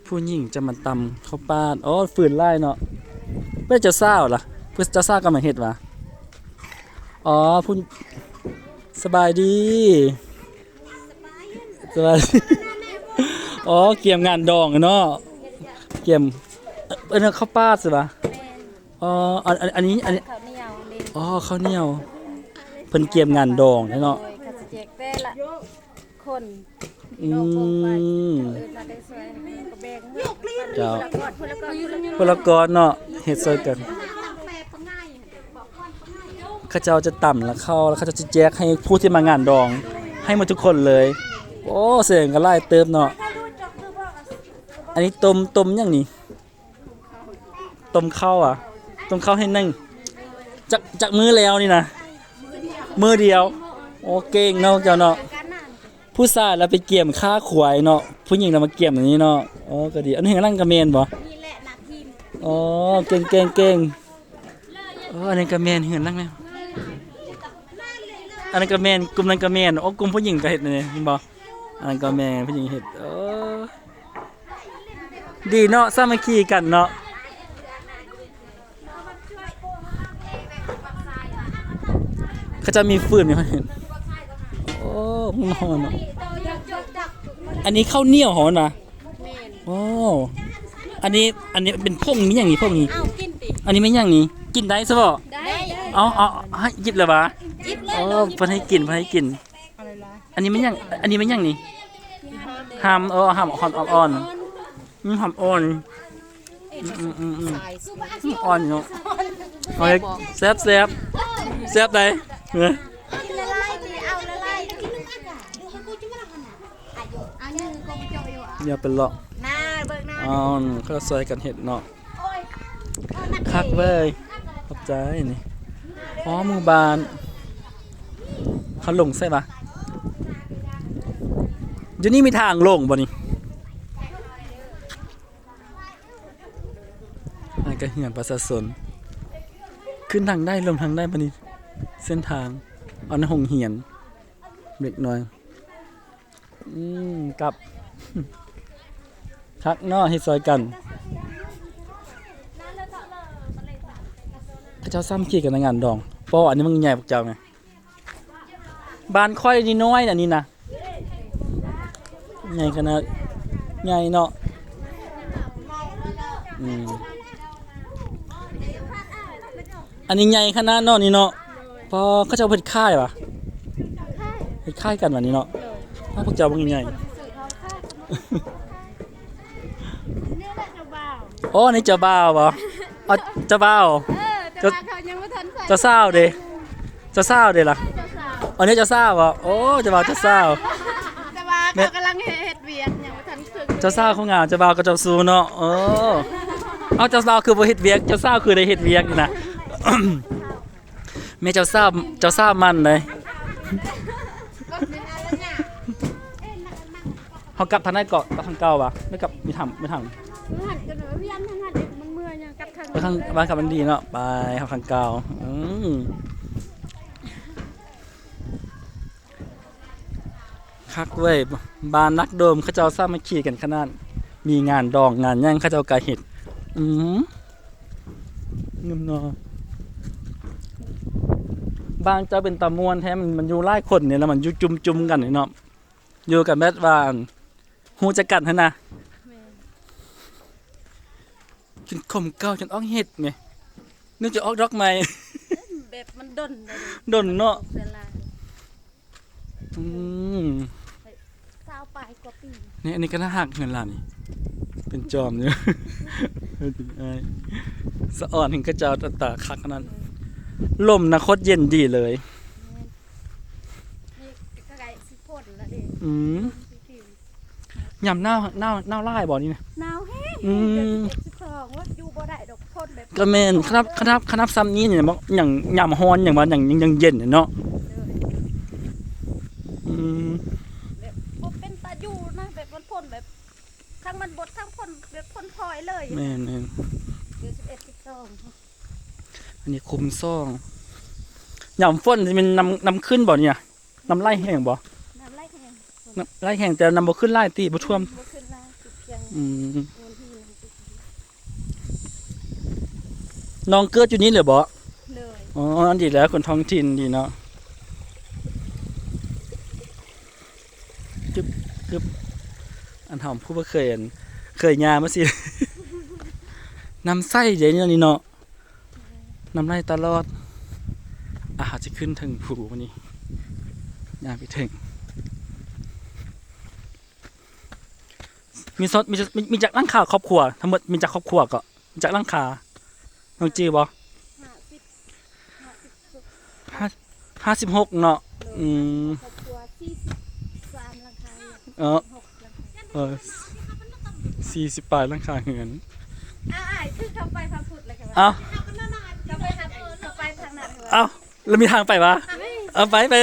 ຜູ້ຍິງຈະມາຕຳເຂົ້າປາດ. ໂອ້ ຟືນຫຼາຍເນາະ. ເປັນເຈົ້າສາວລະ? ເພິ່ນ ເຈົ້າສາວກຳລັງເຮັດຫວາ? ອໍ ຜູ້ ສະບາຍດີ ສະບາຍດີ. ອໍ ກຽມງານດອງເນາະ. ກຽມ ເອີ້ນເຂົ້າປາດຊິຫວາ? ອໍ ອັນ ອັນ ອັນນີ້ ອັນນີ້ ເຂົ້າໜຽວເດ້. ອໍ ເຂົ້າໜຽວ. ເພິ່ນກຽມງານດອງເນາະ. ໂດຍ ເຂົາຊິແຈກແຕ່ລະຄົນ. ອືມ ເຈົ້າ ຄົນລະກ້ອນເນາະ ເຮັດຊ່ອຍກັນ. ເຂົາເຈົ້າຈະຕຳລະເຂົ້າ ລະເຂົາເຈົ້າຊິແຈກໃຫ້ຜູ້ທີ່ມາງານດອງ ໃຫ້ໝົດທຸກຄົນເລີຍ. ໂອ້ ສະແດງກະຫຼາຍເຕີບເນາະ. ອັນນີ້ຕົ້ມ ຕົ້ມຫຍັງນີ້? ຕົ້ມເຂົ້າອະ ຕົ້ມເຂົ້າເຮັດໜຶ່ງ. ຈັກ ຈັກມື້ແລ້ວນີ້ນະ? ມື້ດຽວ. ໂອ້ ເກັ່ງເນາະເຈົ້າເນາະ. ຜູ້ຊາຍລະໄປກຽມຂ້າຄວາຍເນາະ ຜູ້ຍິງລະມາກຽມອັນນີ້ເນາະ. ໂອ້ ກະດີ. ອັນນີ້ເຮືອນຫຼັງກະແມ່ນບໍ່? ອໍ ເກັ່ງໆໆ. ໂອ້ ອັນນີ້ກະແມ່ນເຮືອນຫຼັງແມ່ນ. ອັນນັ້ນກະແມ່ນ ກຸ່ມນັ້ນກະແມ່ນ. ໂອ້ ກຸ່ມຜູ້ຍິງກະເຮັດນີ້ ເຫັນບໍ່? ອັນນັ້ນກະແມ່ນ ຜູ້ຍິງເຮັດ. ເອີ ດີເນາະ ສາມັກຄີກັນເນາະ. ເຂົາເຈົ້າມີຟືນຢູ່ຫັ້ນ. ໂອ້ ມັນຮ້ອນເນາະ. ອັນນີ້ເຂົ້າໜຽວເຮົານະ. ແມ່ນ. ໂອ້ ອັນນີ້ ອັນນີ້ເປັນຜົງ ມີຫຍັງນີ້ ຜົງນີ້? ເອົາ ກິນຕິ. ອັນນີ້ແມ່ນຫຍັງນີ້? ກິນໄດ້ຊະບໍ່? ໄດ້. ເອົາ ເອົາ ໃຫ້ຈິບແລ້ວຫວາ? ຈິບເລີຍ. ໂອ້ ເພິ່ນໃຫ້ກິນ ເພິ່ນໃຫ້ກິນ. ອັນນີ້ແມ່ນຫຍັງ? ອັນນີ້ແມ່ນຫຍັງນີ້? ຫຳ. ເອີ ຫຳອ່ອນ ຫອມອ່ອນ. ອືມ ຫອມອ່ອນ. ອືມໆໆໆ. ອ່ອນຢູ່ເນາະ. ເອົາ ແຊບບໍ່? ແຊບ ແຊບ ແຊບໃດ໋. ກິນລະລາຍຕິ ເອົາລະລາຍ. ຢ່າໄປເລາະ. ໜ້າເບິ່ງໜ້າ. ເອົາ ເຂົາຊ່ອຍກັນເຮັດເນາະ. ຄັກເວີຍ. ຂອບໃຈນີ້. ອໍ ໝູ່ບ້ານ. ເຂົາລົງໃສຫວາ? ຢູ່ນີ້ມີທາງລົງບໍ່ນີ້? ອັນນີ້ກະເຮືອນປະຊາຊົນ. ຂຶ້ນທາງໃດ ລົງທາງໃດບາດນີ້? ເສັ້ນທາງ. ອັນໂຮງຮຽນເດັກນ້ອຍ. ອືມ ກັບ ຄັກເນາະ ເຮັດຊ່ອຍກັນ. ເຂົາເຈົ້າສາມັກຄີກັນໃນງານດອງ. ປໍ ອັນນີ້ມັນໃຫຍ່ພວກເຈົ້າແມະ. ບ້ານຂ້ອຍນີ້ນ້ອຍນະ ນີ້ນະ. ໃຫຍ່ຂະໜາດ ໃຫຍ່ເນາະ. ອືມ ອັນນີ້ໃຫຍ່ຂະໜາດເນາະ ນີ້ເນາະ. ປໍ ເຂົາເຈົ້າເຮັດຄ້າຍຫວາ? ເຮັດຄ້າຍກັນຫວານີ້ເນາະ. ໂອ້ ພວກເຈົ້າບັກໃຫຍ່. ໂອ້ ອັນນີ້ເຈົ້າບ່າວບໍ? ເອົາ ເຈົ້າບ່າວ. ເອີ ເຈົ້າ ເຈົ້າສາວເດ? ເຈົ້າສາວເດລະ? ເຈົ້າສາວ. ອັນນີ້ເຈົ້າສາວບໍ? ໂອ້ ເຈົ້າບ່າວເຈົ້າສາວ. ແຕ່ວ່າເຂົາກຳລັງເຮັດວຽກ ຍັງບໍ່ທັນເຖິງ. ເຈົ້າສາວຄົງງາມ ເຈົ້າບ່າວກະເຈົ້າຊູ້ເນາະ. ເອີ ເອົາ ເຈົ້າບ່າວຄືບໍ່ເຮັດວຽກ ເຈົ້າສາວຄືໄດ້ເຮັດວຽກນີ້ນະ. ແມ່ເຈົ້າສາວ ເຈົ້າສາວໝັ້ນເດ້. ເຮົາກັບທາງໃດເກາະ? ກັບທາງເກົ່າຫວາ? ຫຼືກັບມີທາງ ມີທາງ ມັນຫັນກັນວ່າວຽນທາງຫັ້ນເອງ ມັນເມືອຍັງກັບທາງ ໄປທາງບ້ານຄຳອັນດີເນາະ. ໄປເຮົາທາງເກົ່າ. ອືມ ຄັກເວີຍ ບ້ານນັກໂດມເຂົາເຈົ້າສາມັກຄີກັນຂະໜາດ ມີງານດອງງານຫຍັງເຂົາເຈົ້າກະເຮັດ. ອືມ ງາມເນາະ. ບ້ານເຈົ້າເປັນຕາມ່ວນແທ້ ມັນ ມັນຢູ່ຫຼາຍຄົນນີ້ ລະມັນຢູ່ຈຸ່ມໆກັນນີ້ເນາະ. ຢູ່ກັນແບບວ່າ ອັນ ຮູ້ຈັກກັນຫັ້ນນະ. ແມ່ນ. ຈົນຂົມເກົ່າ ຈົນອອກເຫັດແມະ ນຶກຈະອອກດອກໃໝ່. ແບບມັນດົນແລ້ວເດ້ ດົນເນາະ. ເວລາ ອືມ ຊາວປາຍກວ່າປີ. ນີ້ ອັນນີ້ກະໜ້າຮັກເຮືອນລາວນີ້ ເປັນຈອມຢູ່. ອ້າຍ ສະອອນເຫັນເຂົາເຈົ້າ ຕາ ຕາຄັກຂະໜາດ. ລົມນະໂຄດເຢັນດີເລີຍ. ແມ່ນ. ນີ້ກະໃກ້ຊິຝົນລະເດ້. ອືມ ຍາມໜາວ ໜາວ ໜາວຫຼາຍບໍ່ນີ້ນະ? ໜາວແຮງ. ອືມ ເດືອນສິບເອັດ ສິບສອງ ໂອ້ຍ ຢູ່ບໍ່ໄດ້ດອກ ທົນແບບ ກະແມ່ນ. ຂະໜາດ ຂະໜາດ ຂະໜາດຊ່ຳນີ້ນີ້ ຍັງ ຍັງ ຍາມຮ້ອນ ຍັງວ່າ ຍັງ ຍັງ ຍັງເຢັນເນາະ. ອືມ ແບບບໍ່ເປັນຕາຢູ່ນະ ແບບມັນຝົນແບບ ທັງມັນບົດ ທັງຝົນ ແບບຝົນພອຍເລີຍ. ແມ່ນໆ ເດືອນສິບເອັດ ສິບສອງ. ອັນນີ້ຄຸ້ມສອງ. ຍາມຝົນຊິແມ່ນນ້ຳ ນ້ຳຂຶ້ນບໍ່ນີ້ນະ? ນ້ຳໄຫຼແຮງບໍ່? ນ້ຳໄຫຼແຮງ. ນ້ຳໄຫຼແຮງ ແຕ່ນ້ຳບໍ່ຂຶ້ນຫຼາຍຕິ ບໍ່ຖ້ວມ. ບໍ່ຂຶ້ນຫຼາຍ. ອືມ ນ້ອງເກີດຢູ່ນີ້ເລີຍບໍ? ໂດຍ. ອໍ ອັນດີແລ້ວ ຄົນທ້ອງຖິ່ນດີເນາະ. ກຶບ ກຶບ ອັນເຮົາຜູ້ບໍ່ເຄີຍ ອັນ ເຄີຍຍ່າງມາຊິ ນ້ຳໃສເດ້ນີ້ເນາະ. ນ້ຳໄຫຼຕະຫຼອດ. ອ່າ ເຮົາຊິຂຶ້ນເທິງພູມື້ນີ້ ຍ່າງໄປເທິງ. ມີສອດ ມີ ມີ ມີຈັກຫຼັງຄາຄອບຄົວ? ທັງໝົດມີຈັກຄອບຄົວເກາະ? ມີຈັກຫຼັງຄາ? ນ້ອງຈື່ບໍ່? ຫ້າສິບ ຫ້າສິບຫົກ ຫ້າ ຫ້າສິບຫົກເນາະ. ໂດຍ. ອືມ ຄອບຄົວສີ່ສິບສາມຫຼັງຄາເຮືອນ. ເອີ ສີ່ສິບຫົກຫຼັງຄາ ເອີ ສີ່ສິບປາຍຫຼັງຄາເຮືອນ. ອ້າຍ ອ້າຍ ຄືເຂົ້າໄປພະພຸດແລ້ວ ເອົ້າ ເຂົ້າໄປ ເຂົ້າໄປທາງນັ້ນ. ເອົ້າ ແລ້ວມີທາງໄປຫວາ? ເອົາ ໄປ ໄປ.